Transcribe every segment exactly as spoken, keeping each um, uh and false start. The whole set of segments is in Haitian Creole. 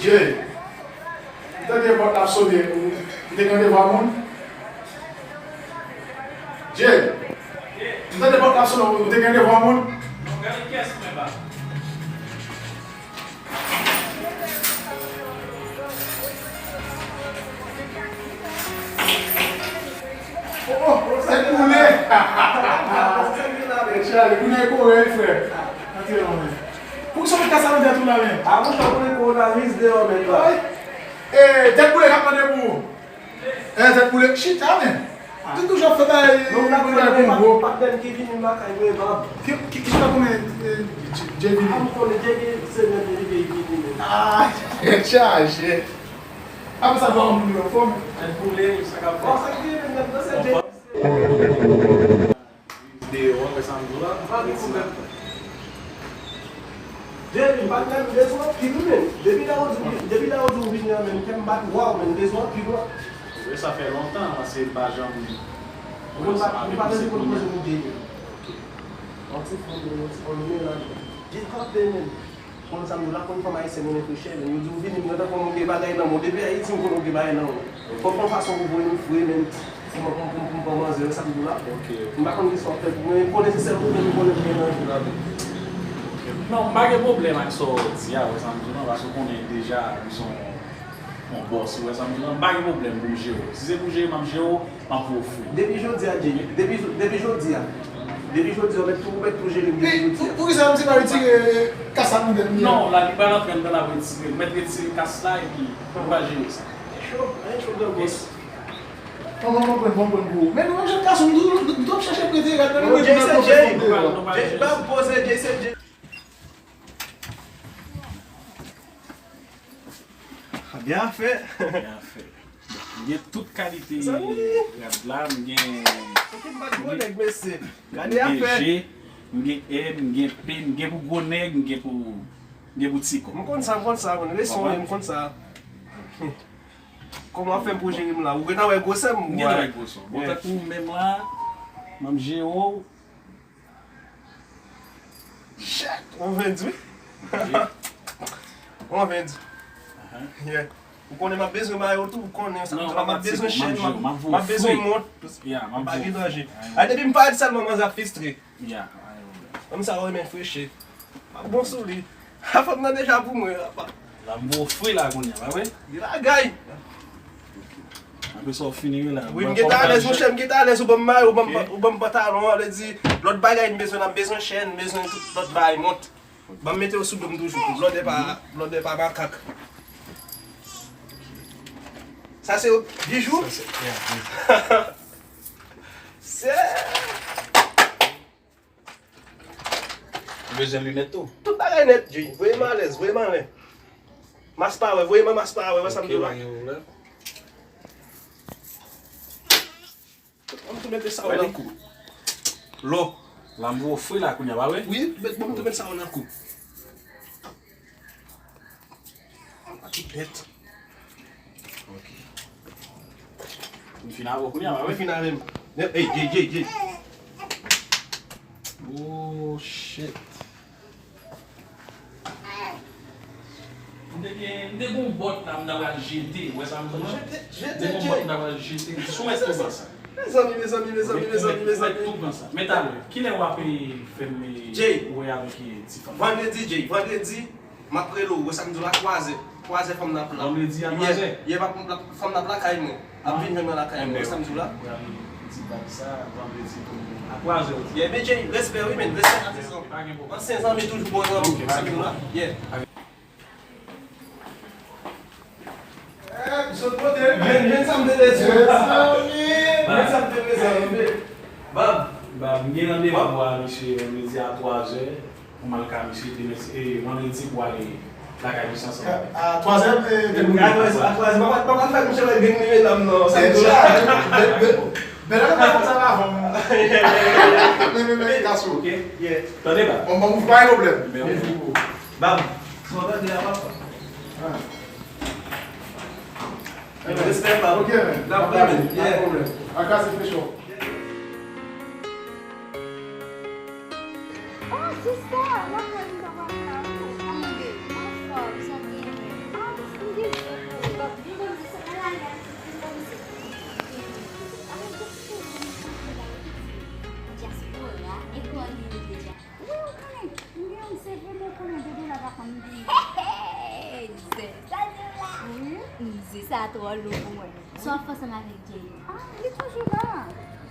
Jay, m tande pòt la ap sone, ou, ou te gen randevou a moun? Jay, m tande pòt la ap sone, ou te gen randevou a moun? Oh, oh, tèt boule! Tèt chaje, kounye a e kore wi, frè. Antre non, men. Poukisa w met kasa nan tèt ou la, men? A, monchè, w konnen kowonaviris deyò, men, la. Wi. E, tèt boule k ap mande pou ou. E, tèt boule, chita, men. Ou toujou ap fè bagay, non, m ta konnen, bagay pa, pou gwo. Patnè m ki vini lakay mwen, bab. Ki, ki, ki chita konnen, e, J-, Jay vini? A, m konnen, Jay gen semèn depi ke li vini, men. A, tèt chaje. Apre sa, ba w moun yo fòm. Tèt boule, sa k ap fèt? Bon, sa k gen, men, nan, nan, se Jay. Deyò, wè sa m di w la? Pa gen pwoblèm. Jerry, patnè m bezwen anpil wi, men. Depi lè ou di, depi lè ou di ou vini an, men, kè m bat, waw, men, m bezwen anpil wi. Wi, sa fè lontan, paske m pa janm... Ou pa, ou pa janm konn poze m de. Ok. Yon ti fanm, yon ti fanm, men, la, gen kanpe, men. Konn sa m di w la, konn fanm ayisyèn yo reflechi, men yo di w vini, m gentan konn ou gen bagay nan men w. Depi Ayiti, m konn ou gen bagay nan men w. Fòk yon fason pou voye m fre, men pou m, pou m, pou m, pou m pran manzè, sa m di w la. Ok, ok. M pa konn kisa w ap fè pou mwen, men konnen se sèl pwoblèm m konnen m gen nan vi la, men. Ok. Non, m pa gen pwoblèm ak sa w di a, wè sa m di w la, paske w konnen deja, m se yon, yon bòs, wè sa m di w la, m pa gen pwoblèm pou m jere w. Si se pou jere, m ap jere w, m ap voye w fre. Depi jodi a, Jay, depi, depi jodi a, depi jodi a, ou mèt tou, ou mèt tou jere m depi jodi a. Pou, poukisa misye pa retire kas la nan tèt li a? Non, la, li pral antre anndan, l ap retire. Ou mèt retire kas la, epi ou pral jere sa. Cho, anyen cho, gran bòs. Mwen, mwen, mwen pran, mwen pran pou ou. Men nou menm jan gason, nou, nou, nou, nou ap chèche prete rad nan men nou, nou ap poze. Jay, pa poze, Jay, se Jay. Gen afè. Gen afè. M gen tout kalite rad la, m gen, m gen je, m gen M, m gen P, m gen pou gwo nèg, m gen pou, m gen pou ti kòb. M konn sa, m konn sa, konn reson, m konn sa. Kòman w ap fè m pou jere m la? Ou gentan wè gwosè m? M gentan wè gwosè w. Bon, tankou ou menm la, m ap jere w. Shit! Ou vle di wi. Ou vle di. Yeah. Ou konnen m ap bezwen mayo tou, ou konnen sa. M ap bezwen chèn, m ap bezwen mont. M pa gen danje. A, depi m parèt sèlman, manzè ap fistre. Fanm sa yo renmen freche. M ap bon sou li. A, fanm nan deja pou mwen, apa. La m voye w fre la kounye a, pa vre? Gen bagay. Apre sa w fini la. Wi, m gentan alèz, monchè, m gentan alèz, ou ban m mayo, ou ban m, ou ban m pantalon, an vle di, lòt bagay m bezwen, m bezwen chèn, m bezwen tout lòt bagay, mont. Ban m mete yo sou do m toujou. Blòdè pa, blòdè pa makak. Sa se bijou? Sa se, yeah, bijou. Se Ou bezwen linèt tou? Tout bagay nèt, Jay. Voye m alèz, voye m anlè. Mas pa wè, voye m an mas pa wè, wè sa m di w la. Ok, pa gen pwoblèm. An m tou mete sa w nan kou. Lò. La m voye w fre la kounye a, pa vre? Wi, ban m tou mete sa w nan kou. Tout nèt. Ok. M fin avè w kounye a, pa vre? M fin avè m. Ey, Jay, Jay, Jay. Oh, shit. M te gen, m te gen yon bòt la, m ta pral jete. Ou wè sa m di w la? Jete, jete, Jay. M te gen yon bòt m ta pral jete. Sou mèt tou pran sa. Mezanmi, mezanmi, mezanmi, mezanmi, mezanmi. Mèt tou pran sa. Men talè, kilè w ap, eh, fè m, eh, wè avèk, eh, ti fanm? Vandredi, Jay, vandredi. M ap rele w, wè sa m di w la, twazè. Twazè fanm nan ap la. Vandredi a twazè? Yè, yè, fanm nan ap lakay mwen. Ap vin jwenn mwen lakay mwen, wè sa m di w la. M pral di bab sa, vandredi pou mwen. A twazè ou di? Yè, men Jay, respè wi, men, respè atizan. Pa gen pwoblèm. Ansyen zanmi toujou bon zanmi, wè sa m di w la. Yè. Eh, sot kote, men, men sa m te di w. Mezanmi! Men sa m te di w, mezanmi. Bab. Bab, m gen randevou a misye vandredi a twazè. Pou m al ka misye demen, e, vandredi pou ale lakay misye ansanm avè l. A twazè, e, tèt boule. A twazè, a twazè, pa, pa, pa fè misye wè gang li medam non. Sa m di w la. Bèl, bèl, bèl, bèl, bèl, sa la avan. Men, men, men, gason. Ok, yeah. Tande, bab. Bon, bon, pa gen pwoblèm. Bab, sa w tande a, papa? Respè, bab. Ok, men. N ap gade, pa gen pwoblèm. Akaze fè cho. Oh, sista, lakay m ta pral la wi. Anfòm, sa w genyen? A, Sa twò lou pou mwen. Sa w ap fè ansanm avèk Jay? Ah, li toujou la.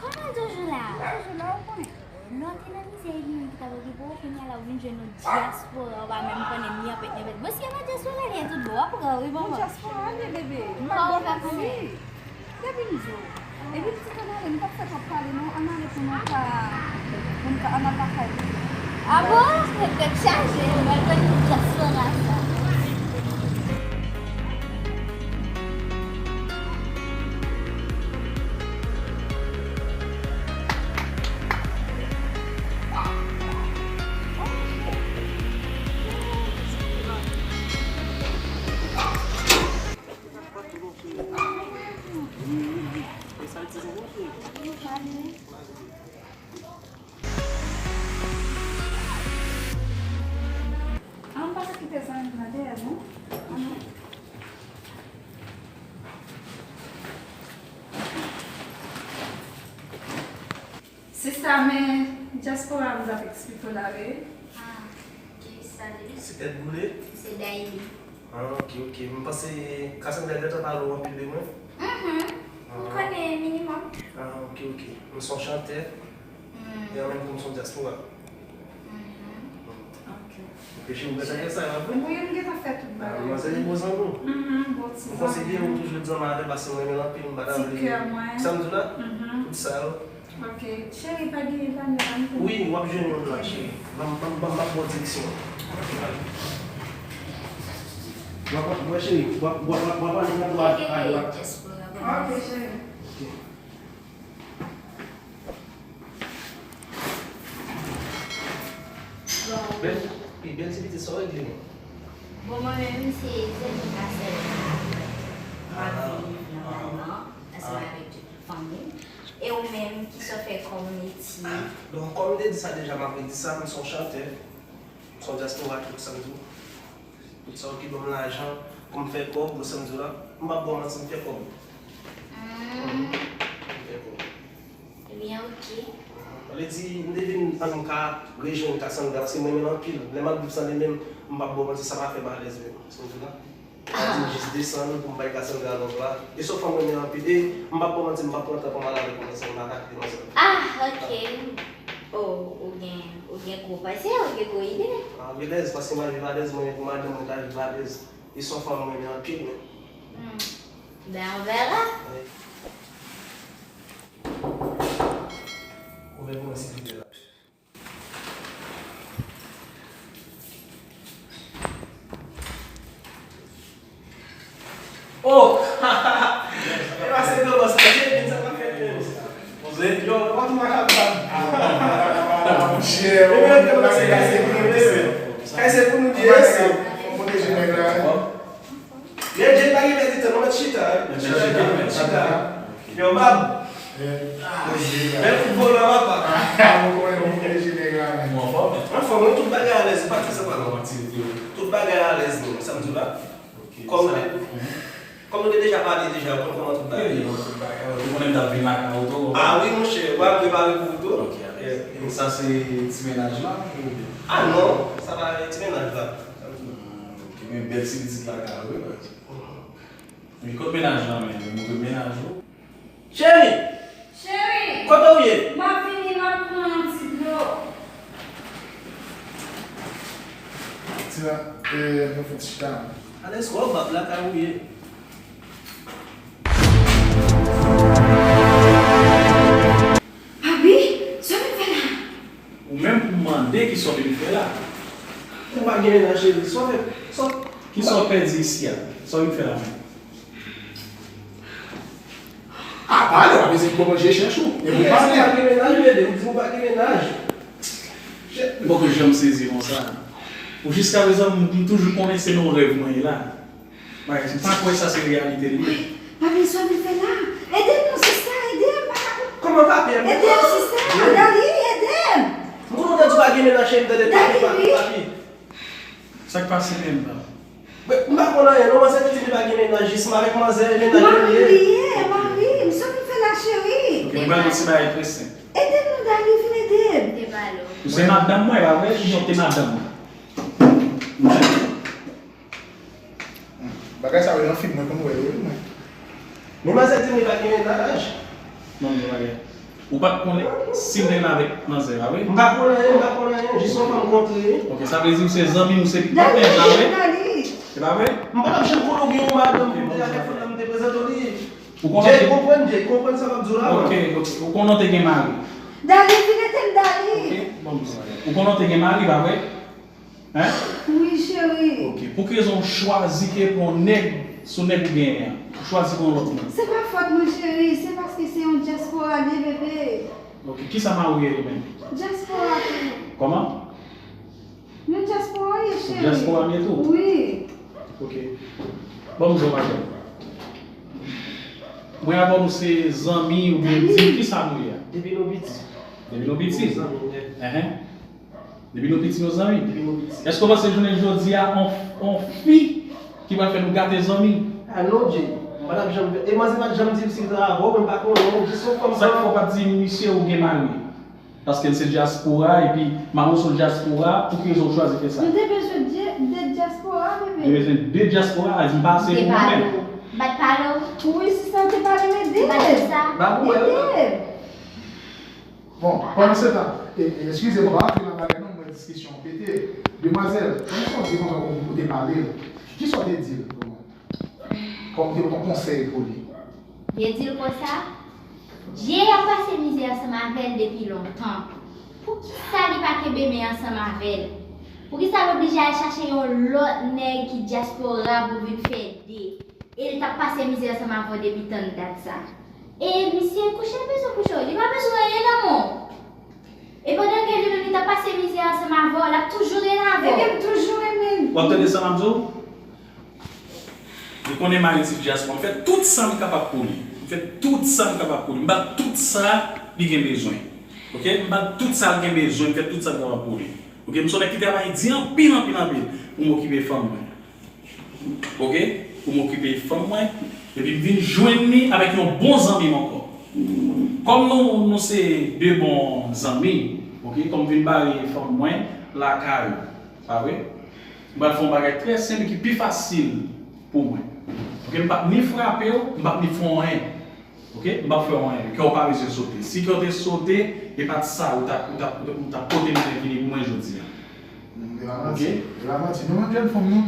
Kòman l toujou la? Li toujou la, ou konnen. Lè w te nan mizè, e li menm ki t ap okipe w, kounye a la ou vin jwenn yon dyaspora, ou pa menm konnen ni anpèt ni anpèt. Bon, si e pa dyaspora li ye tout bon, w ap pran wi, bon. Dyaspora li ye, bebe. M pa konnen. Depi m di w. Epi pitit an ale, m p ap fè twòp pale non, ann ale pou nou ka, pou nou ka, ann al lakay nou. Ah bon? Tèt chaje, mwen konn dyaspora sa. An pa kite zanmi nan dèyè nou. An nou. Sista, men dyaspora m t ap eksplike w la, wi. Ah, ki sa li? Se tèt boule? Se Daily. Ah, ok, ok. M panse Cassandra gentan pale w anpil de mwen. Mhm. M konnen minimòm. Ah, ok, ok. M se yon chantè. Mm. E an menm tan m se yon dyaspora. Mhm. Ok. Epi ou gentan gen sa, wi. Wi, m gentan fè tout bagay. Ah, manzè, li bon zanmi. Mhm, bon ti zanmi. M konseye ou toujou di zanmi avè, paske m renmen l anpil, m pa ta vle. Ti kè mwen. Sa m di w la? Mhm. Tout sa yo. Ok. Cheri, pa gen panye la, m konnen. Wi, w ap jwenn youn la, cheri. Ban m, ban m, ban m, m ap ba w direksyon. W ap, w ap, cheri, w ap, w ap, w ap, w ap ale nan dwat, adwat. Ok, cheri. Ok. Bon. Bèl, pi bèl ti pitit sa w regle non. Bon, mwen menm, se zanmi pasè m. M ap viv nòmalman, ansanm avèk tout fanmi m. E ou menm, kisa w fè kòm metye? Donk, kòm m te di sa deja, m ap redi sa, m se yon chantè, m se yon dyaspora, tout sa m di w. Tout sa yo ki ban m lajan pou m fè kòb, ou sa m di w la, m p ap ba w manti, m fè kòb. Mm. M fè kòb. Ebyen, ok. Sa vle di, m te vin ann ka rejwenn Cassandra, paske m renmen l anpil. Lè m ap viv san li menm, m p ap ba w manti, sa pa fè m alèz menm. Sa m di w la. Sa di m jis desann pou m bay Cassandra love la. E se yon fanm mwen renmen anpil. E m p ap ba w manti, m p ap pran tan pou m al avèk yon manzè, m pa ka kite manzè. Ah, ok. Oh, ou gen, ou gen gwo panse, ou gen gwo ide. Ah, m alèz, paske m ap viv alèz, mwen menm pou madanm mwen ka viv alèz. E se yon fanm mwen renmen anpil, men. Hmm. Ben, on verra. Wi. Ouvè pou mwen, silvouplè, la. Oh! E pa se gwo bòs la, Jay, sa pa fèt menm. Poze. Yo, nou pa tou mache ap sa. Monchè, e mwen te pase kase pou nou de. Kase pou nou de. Fò pwoteje nèg la. Men Jay pa gen pèdi tan, nou mèt chita, wi. Chita, chita. Yo, bab. Bèl kout vòlò, papa. Ou anfòm? Anfòm, wi, tout bagay alèz, pa ti sa pa non. Tout bagay alèz, non, sa m di w la. Kòm, kòm nou te deja pale deja, ou konn kòman tout bagay ye. Ou konnen m t ap vin lakay ou tou. Ah wi, monchè, ou pa prepare pou ou tou. Ok, alèz. Sa se ti mennaj la, oubyen? Ah non, sa pa ti mennaj la. Hmm, ok, men bèl ti pitit lakay ou, wi, baz. Mhm. Men kot mennaj lan menm? Montre m mennaj ou. Cheri! Cheri! Kote w ye? M ap vini, m ap pran yon ti dlo. Tina, e, nou fè ti chita. Alèz, wè w bab lakay ou ye. Papi, sa w vin fè la? Ou menm pou mande kisa w vin fè la. Ou pa gen mennaj, cheri. Sa w fè, sa w... Kisa w pèdi isi a? Sa w vin fè la menm? Ah, pale, w ap eseye bon manje chèch ou. E pou pale. Ou pa gen mennaj, bebe, ou di ou pa gen mennaj. M poko janm sezi konsa. Ou jiskaprezan, m, m toujou konnen se nan yon rèv mwen ye la. Bagay, m pa kwè sa se reyalite li ye. Papi, sa w vin fè la? Ede m non, sista, ede m, papa. Kòman papi? Ede m, sista, Dali, ede m. M konnen w ta di w pa gen mennaj, cheri, m tande papi, papi, papi. Sa k pase menm, papa? Men, m pa konn anyen non, manzè te di li pa gen mennaj, jis m avèk manzè, e mennaj nou ye. M ap bliye, m ap bliye, m sot vin fè la, cheri. Ok, m pral yon ti bagay prese. Ede m non, Dali, vin ede m. Ou se madanm mwen, pa vre? Ou se madanm mwen. Mwen. Bagay sa yo nan fim mwen konn wè yo wi mwen. Demwazèl di m li pa gen mennaj. Non, non, bagay. Ou pa t konnen si m te renmen avèk manzè a, wi? M pa konn anyen, m pa konn anyen, jis yon fwa m kontre. Ok, sa vle di ou se zanmi m, ou se patnè m la, wi? Se pa vre? M pa t ap janm konnen ou gen yon madanm pou m te avèk fanm nan m te prezante w li. Ou konnen Jay konprann, Jay konprann sa m ap di w la, man. Ok, ok. Ou konnen w te gen mari? Dali, vin ete m, Dali. Ok, bon, ou konnen w te gen mari, pa vre? Hein? Wi, cheri. Ok. Pou ki rezon ou chwazi ke pran yon nèg sou nèg ou genyen an? Ou chwazi pran yon lòt moun? Se pa fòt mwen, cheri. Se paske se yon dyaspora li ye, bebe. Ok. Kisa mari w ye li menm? Dyaspora tou. Kòman? Yon dyaspora li ye, cheri. Dyaspora m ye tou? Wi. Ok. Ban m di w yon bagay. Mwen avè w nou se zanmi oubyen di kisa nou ye a? Depi nou piti. Depi nou piti? Zanmi, wi. Enhen. Depi nou piti nou zanmi. Depi nou piti. Èske w panse jounen jodi a on on fi ki pral fè nou gate zanmi? A non Jay, m pa t ap janm fè. E manzè pa t janm di m si l ta avè w, mwen m pa konnen w, jis yon fanm. Sa k fè w pa t di misye ou gen mari? Paske l se dyaspora epi mari w se yon dyaspora, pou ki rezon ou chwazi fè sa? Nou te bezwen de de dyaspora bebe. Te bezwen de dyaspora, a di m pa ase pou mwen menm. M pa t pale w. Wi sista, ou te pale m ede. M pa t di sa. M pa pou wè w. Ede. Bon, pandansetan, e, e, eskize m, pa rantre nan bagay non, m wè diskisyon an pete. Demwazèl, pandan w di konsa ou te pale l, kisa w te di l vrèman? Kòm ou te pot yon konsèy pou li? Li di l konsa, Jay ap pase mizè ansanm avè l depi lontan. Poukisa li pa kenbe men ansanm avè l? Poukisa l oblije al chache yon lòt nèg ki dyaspora pou vin fè de? E l t ap pase mizè ansanm avè w depi tann dat sa. E misye kouche l bezwen kouche w, li pa bezwen anyen nan men w. E pandan ke li menm li t ap pase mizè ansanm avè w, l ap toujou rele avè w. Ebyen m toujou renmen l. W ap tande sa m ap di w? Li konnen mari l se dyaspora. M fè tout sa m kapab pou li. M fè tout sa m kapab pou li. M ba l tout sa li gen bezwen. Ok? M ba l tout sa l gen bezwen. M fè tout sa m kapab pou li. Ok? M se yon nèg ki travay di anpil, anpil, anpil pou m okipe fanm mwen. Ok? Pou m okipe fanm mwen, epi m vin jwenn li avèk yon bon zanmi m ankò. Kòm nou, nou se de bon zanmi, ok, kòm m vin bare fanm mwen lakay ou, pa vre? M pral fè yon bagay trè senp ki pi fasil pou mwen. Ok, m p ap ni frape w, m p ap ni fè w anyen. Ok, m p ap fè w anyen. Kè w pa bezwen sote. Si kè w te sote, e pa t sa ou t ap, ou t ap, ou t ap pote mizè vini pou mwen jodi a. Ok? E pa manti. Nou menm jèn fanm nou,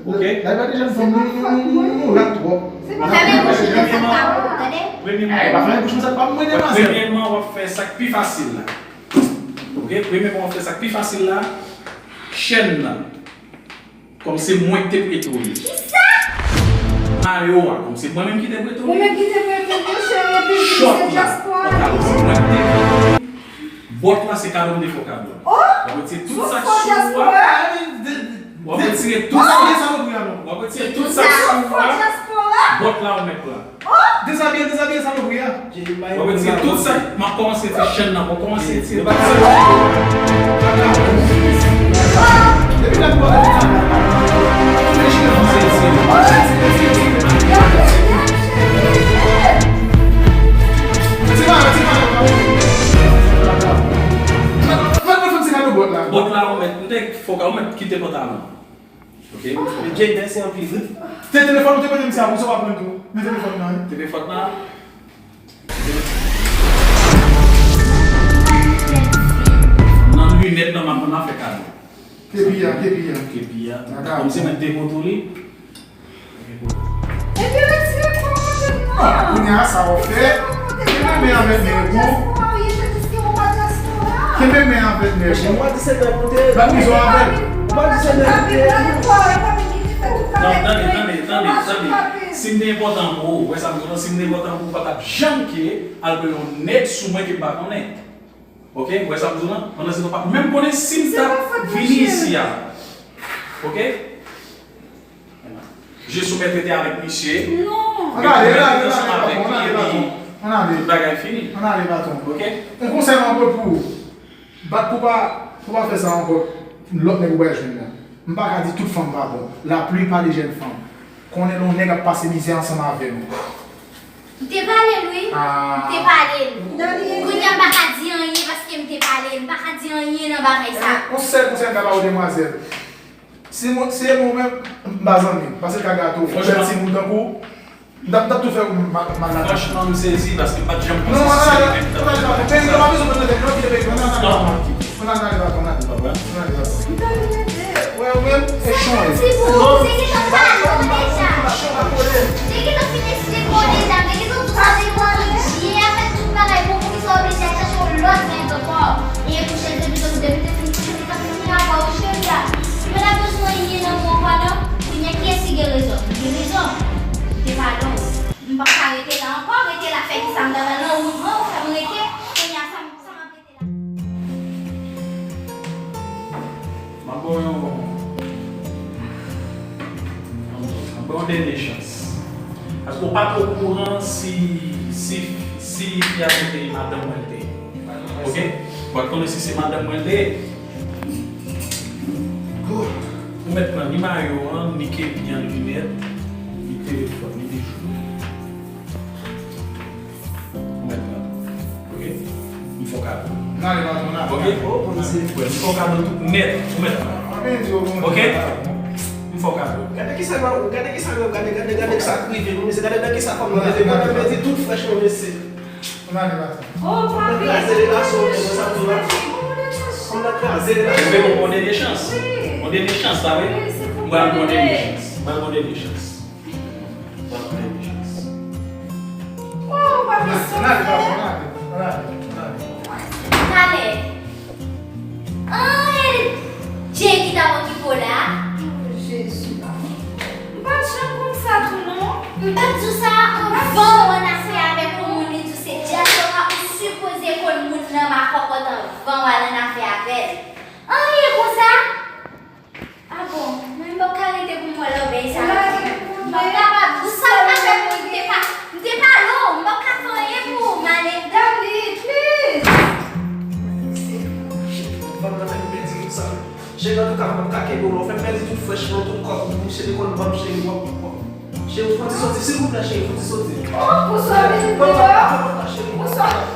ok, la e pa de jèn fanm nou, nou, nou, nou, nou rat twòp. Se pa fèmen bouch ou nan sa k pa bon, tande? Premyèman, e pa fèmen bouch mwen sa k pa bon, mwen demwazèl. Premyèman, w ap fè sa k pi fasil la. Ok? Premyèman, w ap fè sa k pi fasil la. Chèn nan. Kòm se mwen ki te prete w li. Kisa? Mayo a, kòm se mwen menm ki te prete w li. Ou menm ki te prete l, monchè, epi se dyaspora li ye. Pantalon, se mwen ki te prete w li. Bòt la, se kado m te fè w kado. Oh! W ap retire tout sa k sou ou a. W ap retire tout sa. W ap retire tout sa k sou ou a. Bòt la, ou mèt la. Dezabiye, dezabiye salopri a. W ap retire tout sa. M ap kòmanse retire chèn nan. W ap kòmanse retire tout sa. Depi lè m kòmanse retire. Ti mayo, ti mayo. Mèt mwen fè m ti kado bòt la. Bòt la, ou mèt, m te fè w ka, ou mèt kite pantalon. Ok. Men Jay mèsi anpil wi. Se telefòn ou te pote misye a pou sa w pa pran tou. Men telefòn nan wi. Telefòn nan. Nan linèt nan m ap pran m ap fè kado. Kepi a, kepi a. Kepi a. Kòm se mwen k te pote w li. Epi retire kò w kote m nan. Kounye a sa w ap fè. Kenbe men avèk nèg ou. Kenbe men avèk nèg ou. Mwen di se nèg ou te ye. Bat mizou avè l. Mwen di se nèg ou te ye. Non, tande, tande, tande, tande. Si m te enpòtan pou ou, wè sa m di w lan, si m te enpòtan pou ou, ou pa t ap janm ke al pran yon nèg sou mwen ke m pa konnen. Ok, wè sa m di w lan? Pandan se tan w pa t menm konnen si m t ap vini isi a. Ok? Jis ou mèt rete avèk misye. Non. Ann ale, ann ale, ann ale, ann ale, ann ale, tout bagay fini. Ann ale, patwon. Ok? Yon konsèy mwen pote pou ou. Bat pou pa, pou pa fè sa ankò. Lòt nèg ou pral jwenn la. M pa ka di tout fanm pa bon. Laplipa de jèn fanm konnen lè yon nèg ap pase mizè ansanm avè nou. M te pale l wi. M te pale l. Kounye a m pa ka di anyen paske m te pale l. M pa ka di anyen nan bagay sa. Yon sèl konsèy m ka ba ou demwazèl. Si mwen, si e mwen menm, m pa zanmi, paske l ka gate w. Yon bèl timoun tankou w, m t ap, m t ap tou fè w mal, mal atache. Franchman, m sezi paske m pa t janm panse si se li menm ki t ap fè bagay konsa. Peyi an pa bezwen konn nan tèt, non, kite peyi an, ann ale, ann ale, ann ale, ann ale, ann ale, ann ale. Ou ta vin ede. Wè, ou menm, e chon e. Ti bou, se gentan pale w deja. Te gentan fin esplike w deja, te gentan di w sa te pran Dye a fè tout bagay bon pou ki sa w oblije al chache yon lòt nèg ankò. E kouche depi, depi te fin kouche, te ka fin rapò wi cheri a. Li pa ta bezwen anyen nan men w ankò non. Kounye a kiyès ki gen rezon? Li gen rezon. Te pale w. M p ap ka rete la ankò, rete la fè kisa m ta pral nan wout mwen, ou fè m rete. Kounye a sa m, sa m ap rete la. M ap ba w yon, m ap ba w yon dènye chans. Paske w pa t okouran si, si, si fi a se te madanm mwen l te ye. Oke? W pa t konnen si se madanm mwen l te ye. Ou mèt pran ni mayo an, ni kepi an, ni linèt, ni telefòn, ni bijou. Ou mèt pran tou. Oke? M fè w kado. N ale patwon, n ale. Oke? O, polisye. Wè, m fè w kado tout nèt. Ou mèt pran. Oke? M fè w kado. Gade kisa, gade, gade kisa, gade, gade, gade kisa k rive nou, mesye, gade nan kisa fanm nan mete, fanm nan pèdi tout frèch mwen, mesye. N ale patwon. Fanm nan kraze relasyon, mesye, sa tou la. Fanm nan kraze relasyon. Mwen ba w yon dènye chans. Yon dènye chans, sa, wi. M ba w yon dènye chans. M ba w yon dènye chans. Sa premye chans. Waw, pa fè sa. N ale, n ale, n ale, n ale. Talè. An, e Dye ki t ap okipe w la. O, Jezi, papa. M pa t janm konn sa tou, non. M t ap di w sa anvan w annafè avèk yon moun, li di w se dyaspora, ou sipoze konn moun nan makòkòt anvan w al annafè avè l. An, e konsa. Ah bon, men m p ap ka rete pou m wè lòbèy sa yo. M p ap kapab. Ou sa w ta fè pou m, m te pa, m te pale w, m p ap ka fè anyen pou ou, m ale. Daddy, please. Fanm nan fè m pèdi tout sa. Cheri, antouka, m p ap ka kenbe w non. Ou fè m pèdi tout frèch mwen, tout kòb mwen. Cheri, konn ban m, cheri, w ap, w ap. Cheri, fouti soti, silvouplè, cheri, fouti soti. Oh, pou sa w vin deyò? Cheri. Pou sa w